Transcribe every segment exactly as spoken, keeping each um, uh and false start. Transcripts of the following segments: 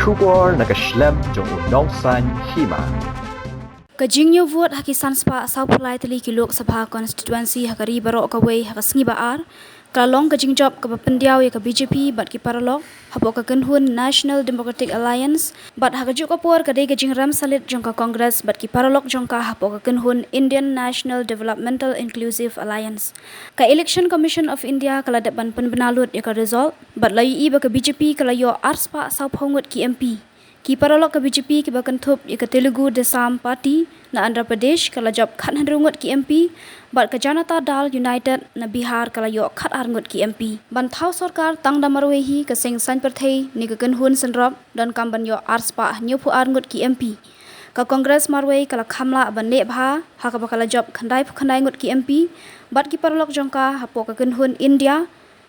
Khubor na ka shlem jong u nongsan hima. Ka jingñiew vote ha ki san spah saw phew lai tylli ki Lok Sabha constituency ha ka ri baroh kawei ha ka sngi ba ar ka la long ka jingjop kaba pyndiaw ïa ka B J P bad ki paralok hapoh ka kynhun National Democratic Alliance, bad ha kajuh ka por ka dei ka jingrem salit jong ka Congress bad ki paralok jong ka hapoh ka kynhun Indian National Developmental Inclusive Alliance. Ka Election Commission of India ka la dep ban pynbna lut ïa ka result bad la ïohi ba ka B J P ka la ïoh ar spah saw phew ngut ki M P. Ki paralok ka B J P kiba kynthup ïa ka Telugu Desam Party na Andhra Pradesh ka la jop khat hynriew ngut ki M P, bad ka Janata Dal United na Bihar ka la ïoh khat ar ngut ki M P. Ban thaw sorkar tang da marwei hi, ka seng saiñ pyrthei ne ka kynhun synrop donkam ban ïoh ar spah hynñiew phew ar ngut ki M P. Ka Congress marwei ka la kham lah ban leh bha ha kaba ka la jop khyndai phew khyndai ngut ki M P, bad ki paralok jong ka hapoh ka kynhun India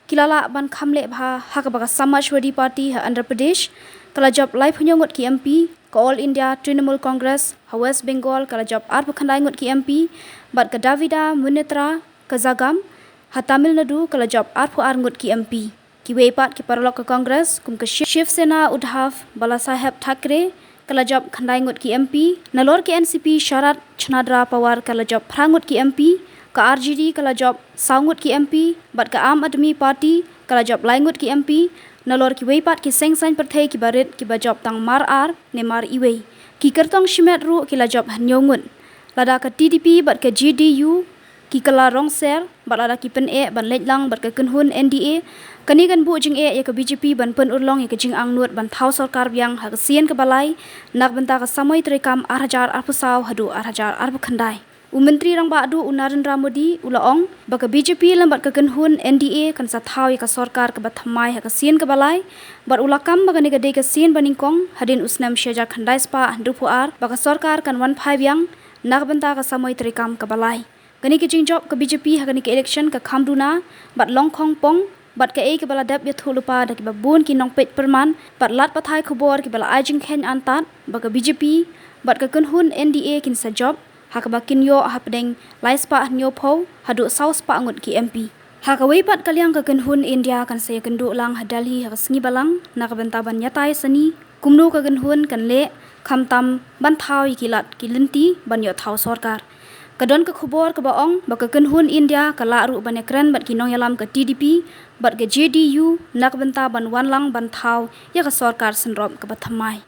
ki la lah ban kham leh bha ha kaba ka Samajwadi Party ha Andhra Pradesh ka la jop lai phew hynñiew ngut ki M P, ka All India Trinamool Congress ha West Bengal ka la jop ar phew khyndai ngut ki M P, bad ka Davida Munnetra Kazhagam ha Tamil Nadu ka la jop ar phew ar ngut ki M P. Kiwei pat ki paralok ka Congress kum ka Shiv Sena Uddhav Balasaheb Thackeray ka la jop khyndai ngut ki M P, nalor ki N C P Sharat Chandra Pawar ka la jop phra ngut ki M P, ka R J D ka la jop saw ngut ki M P, bad ka Aam Aadmi Party ka la jop lai ngut ki M P, nalor kiwei pat ki seng saiñ pyrthei kiba rit kiba jop tang mar ar ne mar iwei. Ki kyrtong shimet ruh ki la jop hynñiew ngut. Lada ka T D P bad ka J D U ki kylla rong ser, bad lada ki pyneh ban leit lang bad ka kynhun N D A, kane kan buh jingeh ïa ka B J P ban pynurlong ïa ka jingangnud ban thaw sorkar biang ha ka sien kaba lai na ka bynta ka samoi treikam ar hajar arphew saw haduh ar hajar arphew khyndai. U Myntri Rangbah Duh u Narendra Modi u la ong ba ka B J P lem bad ka kynhun N D A kan sa thaw ïa ka sorkar kaba thymmai ha ka sien kaba lai, bad u la kam ba kane ka dei ka sien ba nyngkong hadien u snem shi hajar khyndai spah hynriew phew ar ba ka sorkar kan wan phai biang na ka bynta ka samoi treikam kaba lai. Kane ka jingjop ka B J P ha kane ka election ka kham duna bad long khongpong, bad kaei kaba la dep ïathuh lypa da kiba bun ki nongpeit pyrman bad lad pathai khubor kiba la ai jingkheiñ antad ba ka B J P bad ka kynhun N D A kin sa jop ha kaba kin ïoh hapdeng lai spah hynñiew phew haduh saw spah ngut ki M P. Ha kawei pat ka liang, ka kynhun India kan sa ïakynduh lang ha Delhi ha ka sngi ba lang na ka bynta ban ïatai sani kumno ka kynhun kan leh, khamtam ban thaw ïa ki lad ki lynti ban ïoh thaw sorkar. Ka don ka khubor kaba ong ba ka kynhun India ka lah ruh ban ïakren bad ki nongïalam ka T D P bad ka J D U na ka bynta ban wan lang ban thaw ïa ka sorkar synrop kaba thymmai.